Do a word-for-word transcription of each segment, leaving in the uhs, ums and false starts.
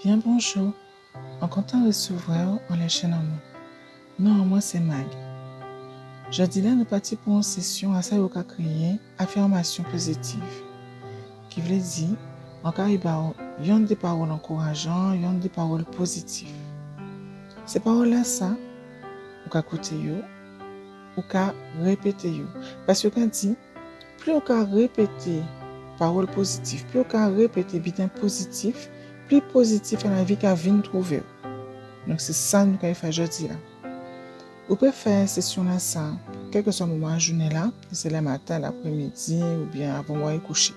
Byen bonjou. An kontan rèsèvwa'w anlè chèn an mwen. Non an mwen sé Mag. Jòdi-la nou pati pou on sèsyon a sa yo ka kriyé afirmasyon pozitif. Ki vlé di, an ka ri ba'w yonndé pawòl ankourajan, yonndé pawòl pozitif. Sé pawòl-lasa, ou ka kouté yo, ou ka répété yo. Paskè yo ka di, pli ou ka répété pawòl pozitif, pli ou ka répété biten pozitif, pli pozitif an lavi ka vin touvé'w. Donk sé sa nou kay fè jòdi-la. Ou pé fè sèsyon-lasa kèlkèswa moman a jouné-la, si sé lè maten, laprémidi, oubyen avan ou ay kouché.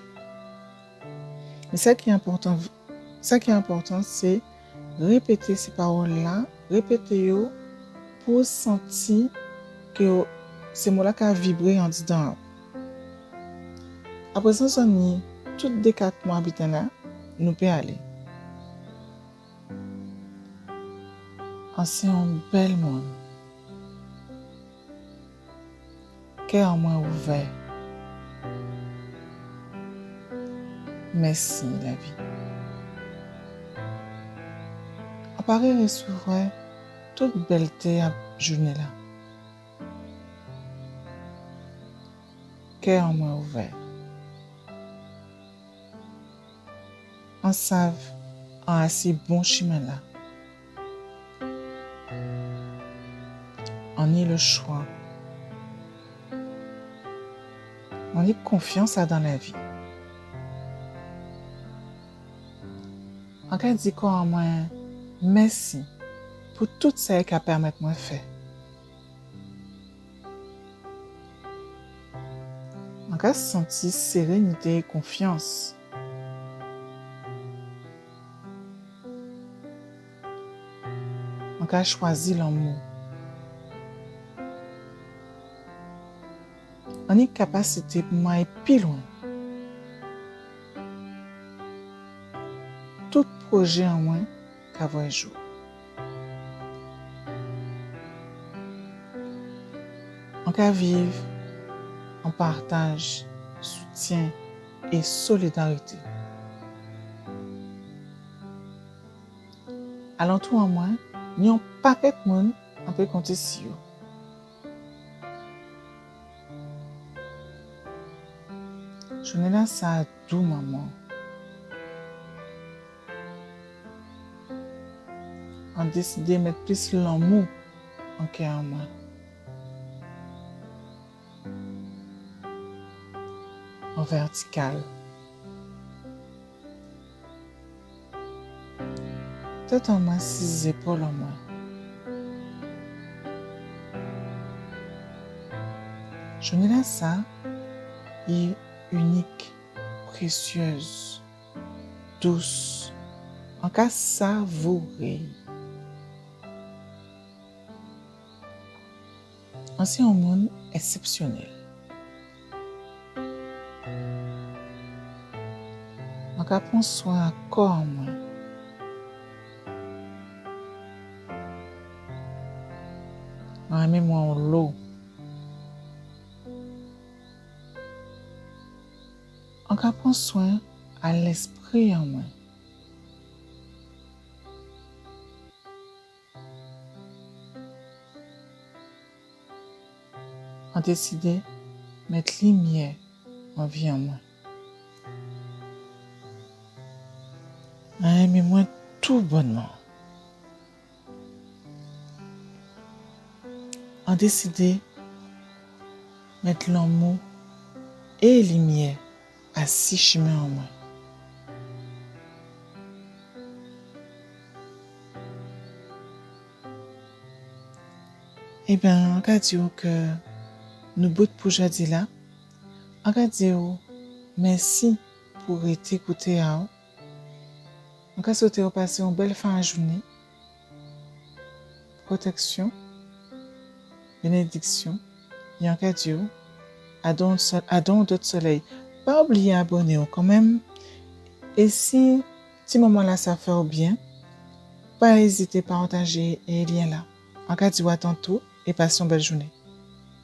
Mé sa ki enpòtan, sa ki enpòtan sé répété sé pawòl-la, répété yo pou santi kè sé mo-la ka vibré andidan a'w. Aprézan zòt ni tout dékatman a biten-la, nou pé alé. An sé on bèl moun. Kè an mwen ouvè. Mèsi lavi. An paré rèsèvwè tout bèlté a jouné-la. Kè an mwen ouvè. An sav an asi bon chimen-la. An ni lè chwa. An ni konfyans adan lavi. An ka di kò an mwen mèsi pou tout sa i ka pèmèt mwen fè. An ka santi sérénité é konfyans. An ka chwazi lanmou. An ni kapasité pou mwen ay pi lwen. Tout pwojè an mwen ka vwè jou. An ka viv an pataj, soutyen é solidarité. Alantou an mwen, ni on pakèt moun an pé konté si yo. Jouné-lasa dou manman. An désidé mèt plis lanmou an kè an mwen. An vètikal. Tèt an mwen si zépòl an mwen. Jouné-lasa i inik, présyèz, dous. An ka savouré. An sé on moun èksèpsyonèl. An ka pran swen a kò an mwen. An enmé mwen onlo. An ka pran swen a lèspri an mwen. An désidé mèt limyè an vi an mwen. An enmé mwen toubònman. An désidé mèt lanmou é limyè asi chimen an mwen. Ében, an ka di'w kè nou bout pou jòdi-la. An ka di'w mèsi pou rété kouté a'w. An ka swété'w pasé on bèl fen a jouné. Pwotèksyon, bénédiksyon, é an ka di'w a on dòt so-, a on dòt solèy. Pa oubliyé aboné'w kanmenm. É si ti moman-lasa fè'w byen, pa ézité patajé lyen-la. An ka di'w a tanto é pasé on bèl jouné.